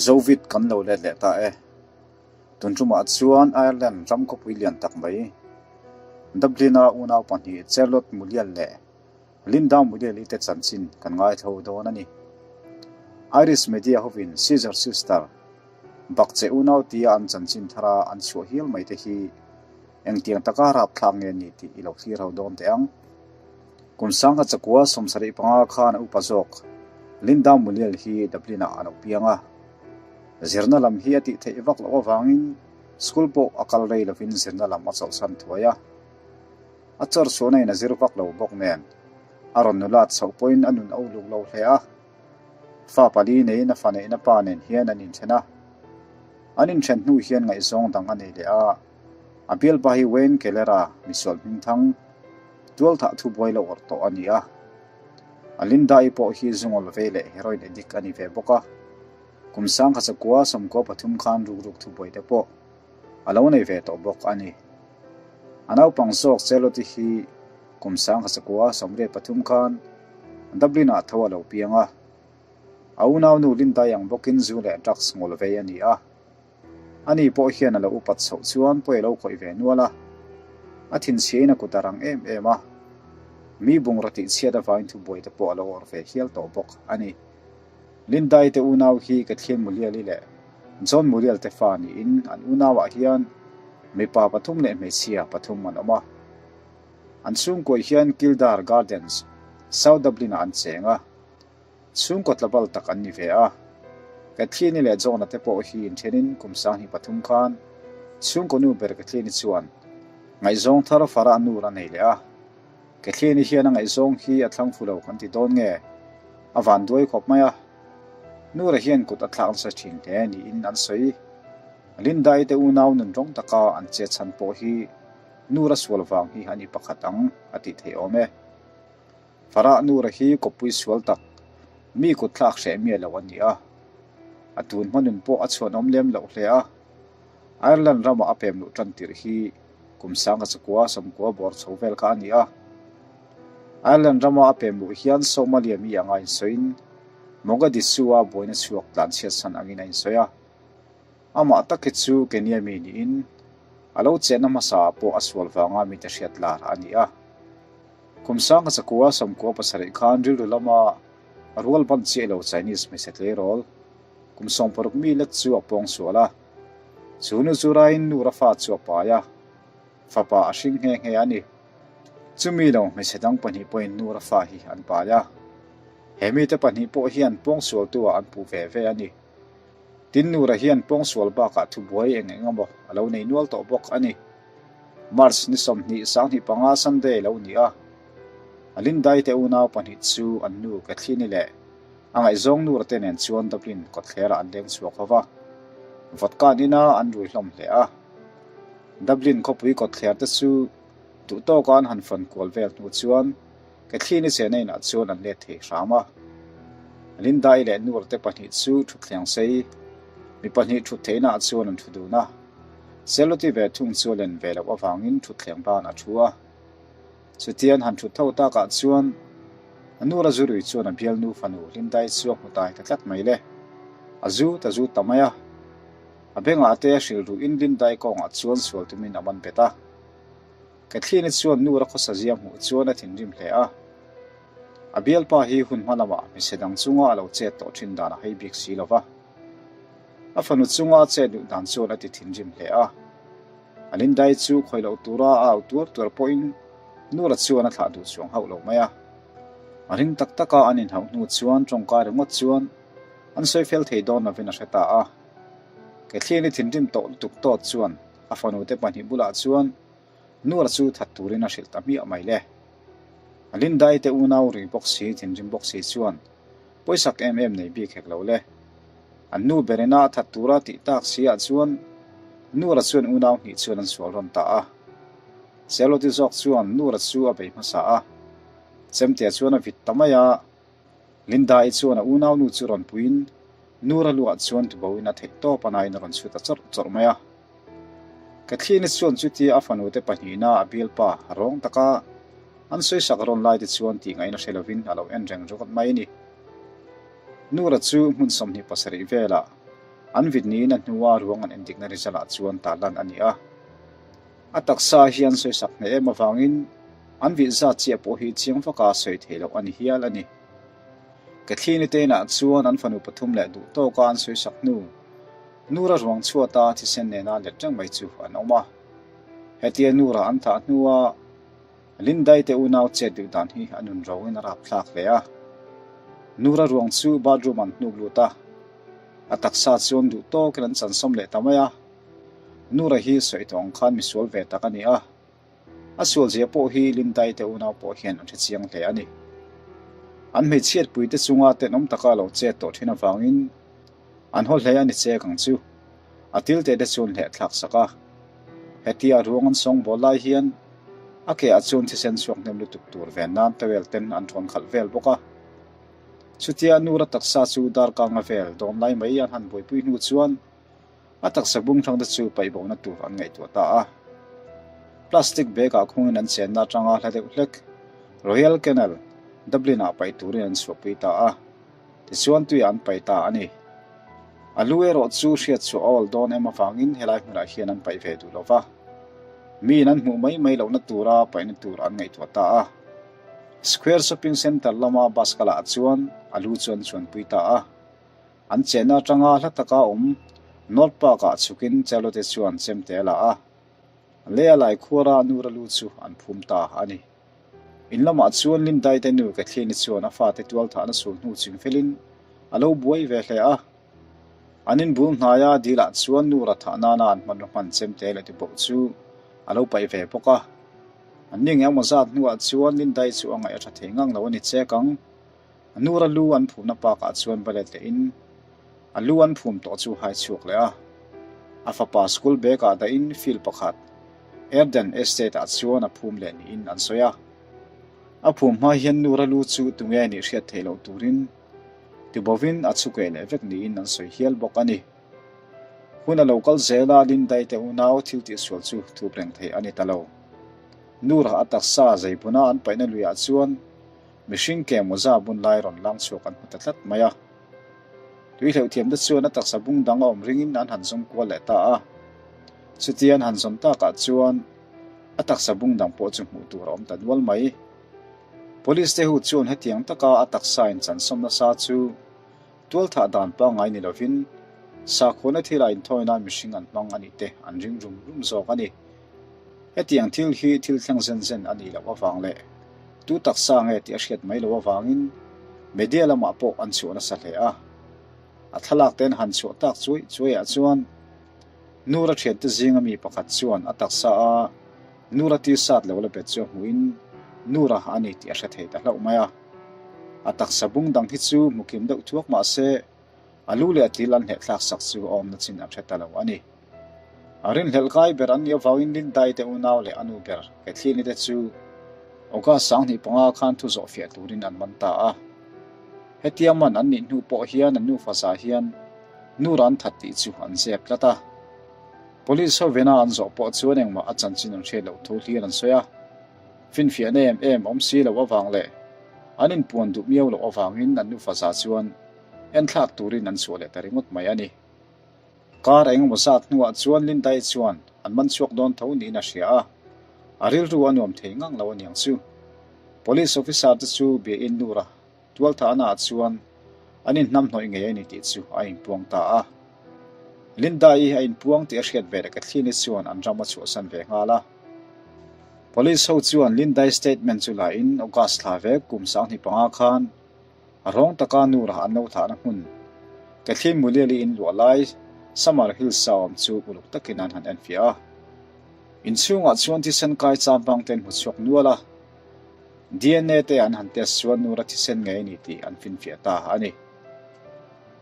Zovit kan lo let leh ta e. Tun tumah chuan Ireland ram khawpui lian tak mai, Dublin-a unau pahnih Charlotte Mulial leh Linda Muliali te chanchin kan ngaithlo dawn a ni. Irish media hovin Scissor Sister, Bakche unau tia an chanchin thara an chhuah hial mai te hi engtiang taka rapthlak nge ni tih i lo thlir ho dawn teh ang. Kum sangha chakua 75 khan a upa zawk Linda Mulial hi Dublin-ah a lo piang a. Zirna lam hi a tih theih vak loh avangin school pawh a kal rei lovin zirna lam a chawlhsan thuai a. A chawr chhuahna in a zir vak lo bawk nen a rawn nulat chhoh pawhin a nun a uluk lo hle a. Fa pali neiin a fa neihna pa nen hian an inthen a. An inthen hnu hian ngaihzawng dang a nei leh a. A bialpa hi Wayne Keller-a misual hmingthang tualthah thubuai lo awrh tawh a ni a. A Linda-i pawh hi zungawl vei leh heroin addict a ni ve bawk a. Kum sangkha 93 khan rukruk thubuai te pawh a lo nei ve tawh bawk a ni. A naupang zawk Charlotte-i hi kum 1983 khan Dublin-ah tho a lo piang a. A unaunu Linda-i ang bawkin zu leh drugs ngawl vei a ni a. Ani pawh hian a lo upat chhoh chuan pawi a lo khawih ve nual a, a thinchhiain a kut a rang em em a, mi bungraw tihchhiat avangin thubuai te pawh a lo awrh ve hial tawh bawk a ni. Lindai te unau hi Kathleen Muliali leh John Mulial te fa niin an unauah hian mipa pathum leh hmeichhia pathum an awm a. An chhungkuai hian Kildare Gardens, South Dublin-ah an cheng a. Chhungkaw tlabal tak an ni ve a. Kathleen-i leh John-a te pawh hi inthenin kum 23 khan chhungkaw nu ber Kathleen-i chuan ngaihzawng thar Farah Noor a nei leh a. Kathleen-i hian a ngaihzawng hi a thlang fu lo kan ti dawn nge? A van duai khawp mai a. Noor-a hian kut a thlak nasa thin hle niin an sawi. Linda-i te unau nun rawng taka an che chhan pawh hi Noor-a sual vang hi a ni pakhat ang a tih theih awm e. Farah Nura hi kawppui sual tak, mi kut thlak hreh miah lo a ni a. A tun hma nun pawh a chhuanawm lem loh hle a. Ireland ramah a pem luh tan tirh hi kum 1990 bawr chho vel kha a ni a. Ireland rama a pem luh hian Somalia mi anga insawiin Mogadishu-a buaina chhuak tlanchhiat chhan angin a insawi a. Amah tak hi chu Kenya mi niin a lo chenna hmasaah pawh a sual vanga mite hriat lar a ni a. Kum 1997 khan rilru lama rual ban chiah lo Chinese hmeichhe tleirawl kum 60 mi lek chu a pawng sual a. Chu nu chu raiin nu Rafa chu a pai a, fapa a hring nghe nghe a ni. Chumi lo hmeichhe dang pahnih pawhin nu Rafa hi an pai a. He mite pahnih pawh hian pawng sualtu-ah an puh ve ve a ni. Tin Nura hian pawng sual bakah thubuai eng eng emaw a lo nei nual tawh bawk a ni. March ni 20 25 Sunday lo ni a, Lindai te unau pahnih chu an nu Kathleen-i leh a ngaihzawng Nura te nen chuan Dublin kawtthlerah an leng chhuak ho va, vodka an in a, an rui hlawm hle a. Dublin khawpui kawtthler te chu duh tawka an han fawn kual vel hnu chuan Kathleen-i chena inah chuan an let thei hram a. Lindai leh Nura te pahnih chu thutthleng sei mi pahnih thut theihnaah chuan an thu dun a. Seloti ve thung chu a len ve loh avangin thutthleng ban a thu a. Chutian han thut tho takah chuan a nu Razurui chuan a bialnu fanu Lindai chu a hmu tai ta tlat mai le. A zut a zut ta mai a. A bengah te a hrilh ruhin Lindai kawngah chuan sual tumin a man bet a. Kathleen-i chuan nu ra khawsa zia hmuh chuan a thinrim hle a. A bialpa hi hun hma lamah hmeichhe dang chunga a lo chet tawh thin dan a hei bik si lo va. A fanu chunga a chet duh dan chuan a ti thinrim hle a. A Lindai chu khawi loh tura a au tuar tuar pawhin Nura chuan a thlah duh chuang hauh lo mai a. A ring tak taka an inhauh hnu chuan tawngkai ringawt chuan an sawi fel thei dawn lovin a hre ta a. Kathleen-i thinrim tawh lutuk tawt chuan a fanu te pahnih bulah chuan Nura chu that turin a hrilh ta hmiah mai le. A Lindai te unau ri bawk si thinrim bawk si chuan pawisak em em nei bik hek lo le. An nu berina a that tura tih tak si ah chuan Nura chuan unau hnih chuan an sual rawn ta a. Seloti zawk chuan Nura chu a bei hmasa a. Chemtea chuan a vit ta mai a. Linda-i chuan a unau nu chu rawn puiin Nura luah chuan tuboin a theih tawp a nain a rawn chhut a chawrh chawrh mai a. Kathleen-i chuan chutia a fanu te pahnihna a bialpa rawng taka an sawisak rawn lai te chuan tih ngaihna hre lovin a lo en reng ringawt mai a ni. Nura chu hmun 27 velah. An vit niin a hnua ruang an endikna result ah chuan tarlan a ni a. A taksa hi an sawisak hneh em avangin an vih zat chiah pawh hi chiang vaka sawi theih loh a ni hial a ni. Kathleen-i te inah chuan an fanu pathum leh duh tawka an sawisak hnu, Nura ruang chhuata thisen nena let reng mai chu an awm a. Hetia Nura an thah hnua Lindai te unau chet duh dan hi a nun roin a rapthlak hle a. Nura ruang chu bathroom an hnuk lut a, a taksa chuan duh tawkin an chansawm leh ta mai a. Nura hi sawi tawh ang khan misual ve tak a ni a. A sualzia pawh hi Lindai te unau pawh hian an hrechiang hle a ni. An hmeichhiatpui te chunga tenawm taka lo chet tawh thin avangin an haw hle a ni chek ang chu. A tilte te chuan hleh thlak sak a. Hetia ruang an sawng bawl lai hian a ke ah chuan thisen chhuak hnem lutuk tur ven nan towel ten an thawn khalh vel bawk a. Chutia Nura taksa chu darkanga vel dawn lai mai an han buaipui hnu chuan A taksa bung hrang te chu paih bona tur an ngaihtuah ta a. Plastic bag ah khungin an chenna atanga hla deuh hlek Royal Kennel, Dublin ah paih turin an chhuahpui ta a. Tichuan tuiah an paih ta a ni. A lu erawh chu hriat chhuah a awl dawn em avangin helai hmunah hian an paih ve duh lo va. Miin an hmuh mai mai lohna tura paihna tur an ngaihtuah ta a. Square Shopping Centre lama bus kalah chuan a lu chu an chuanpui ta a. An chenna atanga hla taka awm North Park-ah chhukin Charlotte chuan chemte a la a, lei a lai khuara Nura lu chu an phum ta a ni. In lamah chuan Lindai te nu Kathleen-i chuan a fate tualthahna sul hnu ching felin a lo buai ve hle a. An inbul hnaia dilah chuan Nura thah nana an hmanraw hman chemte leh tibawh chu a lo paih ve bawk a. An ni engemaw zat hnuah chuan Lindai chu a ngaih a tha thei ngang lo a ni chek ang. A nura lu an phumna pakah chuan va let lehin a lu an phum tawh chu hai chhuak leh a. A fapa school bag ah dahin field pakhat Erden Estate ah chuan a phum leh niin an sawi a. A phum hma hian nura lu chu tunge nih hriat theih loh turin tibovin a chhukeh leh vek niin an sawi hial bawk a ni. Hun a lo kal zel a, Lindai te unau thil tihsual chu thup reng theih a ni ta lo. Nura a taksa zeibuna an paihna luiah chuan Mihring ke mawza bun lai rawn lang chhuak an hmu ta tlat mai a. Tui hleuh thiamte chuan a taksa bung dang a awm ringin an han zawm kual leh ta a. Chutia an han zawm takah chuan a taksa bung dang pawh chu hmuh tur a awm ta nual mai. Police te hu chuan hetiang taka a taksa in chansawm nasa chu Tualthah dan pangngai ni lovin sakhuana thila inthawi nan mihring an hmang a nih te an ring rum rum zawk a ni. Hetiang thil hi thil thleng zen zen a nih loh avang leh tu taksa nge tih a hriat mai loh avangin media lamah pawh an chhuah nasa hle a. A thlalak te an han chhuah tak chuai chuaiah chuan Nura thiante zinga mi pakhat chuan a taksa a Nura t-shirt lo la bet chu a hmuhin Nura a ni tih a hre thei ta hlauh mai a. A taksa bung dang hi chu hmu kim deuh thuak mah se, a lu leh a til an hnehthlak sak chu a awmna chin an hre ta lo a ni. A rinhlelh kai ber an nih avangin Lindai te unau leh a nu ber Kathleen-i te chu August 25 khan thu zawh fiah turin an man ta a. Hetia man an nih hnu pawh hian an nufa za hian Nura an that tih chu an zep tlat a. Police ho vena an zawh pawh chuan engmah a chanchin an hriat loh thu hlir an sawi a. Finfiahna em em awm si loh avang leh an inpuan duh miau loh avangin an nufa za chuan enthlak turin an chhuah leh ta ringawt mai a ni. Kar engemaw zat hnuah chuan Lindai chuan an man chhuak dawn tho niin a hria a, a rilru a nuam thei ngang lo aniang chu. Police officer te chu bia in Nura Tualthahna ah chuan an inhnamhnawih ngei a ni tih chu a inpuang ta a. Linda-i a inpuang tih a hriat ve leh Kathleen-i chuan an ram a chhuahsan ve nghal a. Police ho chuan Linda-i statement chu la in August thla vek kum 25 khan a rawng taka nu rah an lo thlahna hmun Kathleen Muliali in luah lai Summer Hills-a awm chu uluk takin an han enfiah a. Inchhungah chuan thisen kai chambang te an hmu chhuak nual a. DNA te an han test chuan Nura thisen ngei a ni tih an finfiah ta a ni.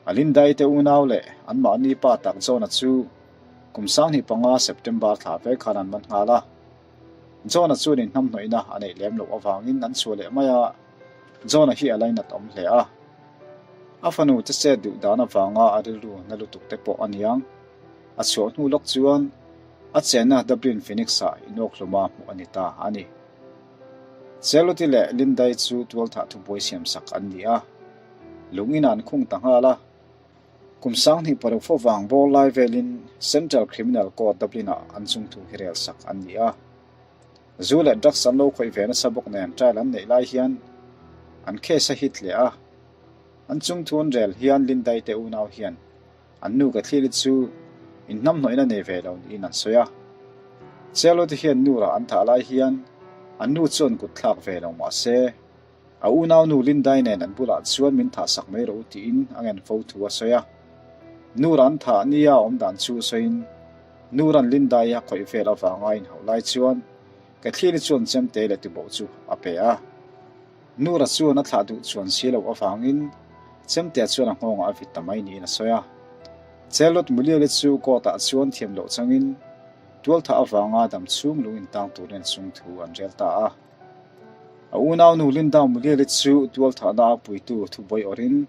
Alindai te unau leh anmahni pa tak John-a chu kum 25 September thla vek khan an man nghal a. John-a chuan inhnamhnawihna a neih lem loh avangin an chhuah leh mai a, John-a hi a lainat awm hle a. A fanu te chet duh dan avanga a rilru na lutuk te pawh a niang. A chhuah hnu lawk chuan a chenna Dublin Phoenix-ah inawkhluma hmuh a ni ta a ni. Charlotte leh Lindai chu tualthah thubuai siamsak an ni a, lungin an khung ta nghal a. Kum 2006 fo vang bawr lai velin Central Criminal Court Dublin-ah an chungthu hi rel sak an ni a. Zu leh drugs an lo khawih ve nasa bawk nen trial an neih lai hian an case a hit leh a. An chungthu an rel hian Lindai te unau hian an nu Kathili chu inhnamhnawihna nei ve lo niin an sawi a. Chelo te hian Nura an thah lai hian an nu chuan kut thlak ve lo mah se a unau nu Lindai nen an bulah chuan min thah sak mai rawh u tiin a ngen fo thu a sawi a. Nura an thah nia awm dan chu sawiin Nura'n Lindai a khawih vel avanga inhauh lai chuan Kathili chuan chemte leh tuboh chu a pe a. Nura chuan a thlah duh chuan si loh avangin Chemtea chuan a nghawngah a vit ta mai niin a sawi a. Chelot Muliali chu court-ah chuan thiam loh changin tualthah avanga dam chhung lung intang turin an chung thu an rel ta a. A unaunu Linda Muliali chu tualthahna a puitu thubuai awrhin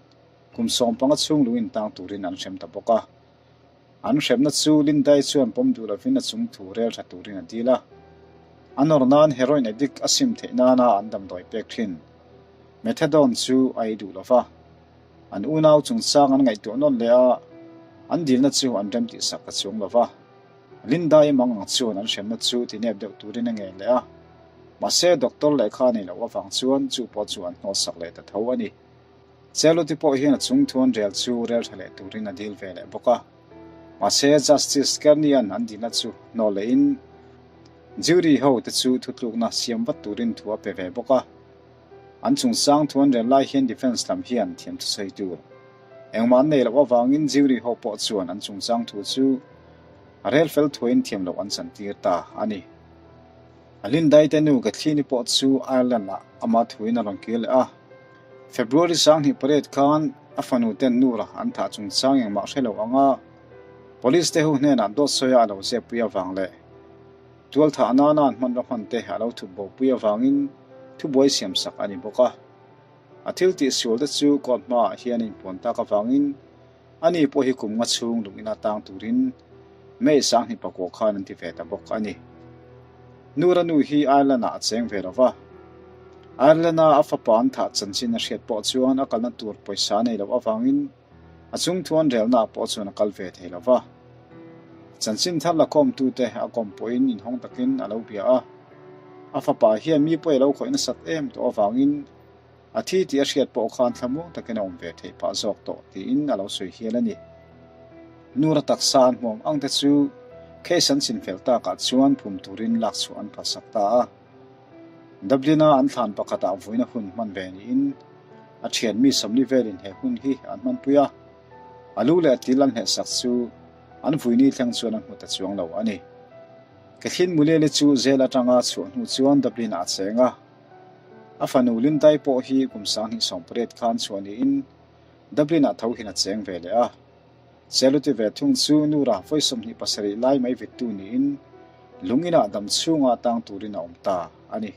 kum 15 chhung lung intang turin an hrem ta bawk a. An hremna chu Lindai chuan pawm duh lovin a chung thu rel tha turin a dil a. A nawr nan heroin addict a sim theih nana an damdawi pek thin. Methadone chu a ei duh lova. An unau chungchang an ngaihtuah nawn leh a, an dilna chu an rem tihsak ta chuang lova. Lindai mang ang chuan an hremna chu tinep deuh turin a ngen leh a. Mahse doctor lehkha nei loh avang chuan chu pawh chu an hnawtsak leh ta tho a ni. Cheluti pawh hian a chung thuan rel chu rel tha leh turin a dil ve leh bawk a. Mahse, Justice Kearney-a'n an dilna chu hnawh lehin jury ho te chu thutlukna siam vat turin thu a pe ve bawk a. An chungchang thuan rel lai hian defence lam hian thiam thusawi tur engmah an nei loh avangin jury ho pawh chuan an chungchang thu chu a rel fel thuaiin thiam loh an chantir ta a ni. A Lindaite nu Kathleen-i pawh chu Ireland-ah ama thuin a rawn kir leh a. February 28 khan a fanu ten Nura an thah chungchang engmah hre lo anga Police te ho hnenah dawt sawia a lo zep pui avang leh tual thah nana an hmanraw hman te a lo thup bo pui avangin thubuai siam sak a ni bawk a. A thil tih sual te chu court hmaah hian a inpuan tak avangin ani pawh hi kum nga chhung lung ina tang turin May 29 khan an ti ve ta bawk a ni. Nura nu hi Ireland-ah a cheng ve lo va. Ireland-a a fapa an thah chanchin a hriat pawh chuan a kalna tur pawisa a nei loh avangin a chungthu an relnaah pawh chuan a kal ve thei lo va. Chanchin thar la kawmtute a kawm pawhin inhawng takin a lo bia a. A fapa hian mi pawh i lo khawih nasat em tawh avangin A thi tih a hriat pawh khan thlamuang takin a awm ve theih phah zawk tawh tiin a lo sawi hial a ni. Nura taksa an hmuam ang te chu case an chin fel takah chuan phum turin lak chhuah an phalsak ta a. Dublin-a an thlan pakhatah vuina hun hman ve niin a thian mi 40 velin he hun hi an hmanpui a. A lu leh a til an hlehsak chu an vuini thleng chuan an hmu ta chuang lo a ni. Kathleen Mulele chu jail atanga chhuah hnu chuan Dublin-ah a cheng a. A fanu Lindai pawh hi kum 2018 khan chhuah niin Dublin-ah tho hian a cheng ve leh a. Cheluti ve thung chu Nura vawi 27 lai mai vittu niin lung inah dam chhunga tang turin a awm ta a ni.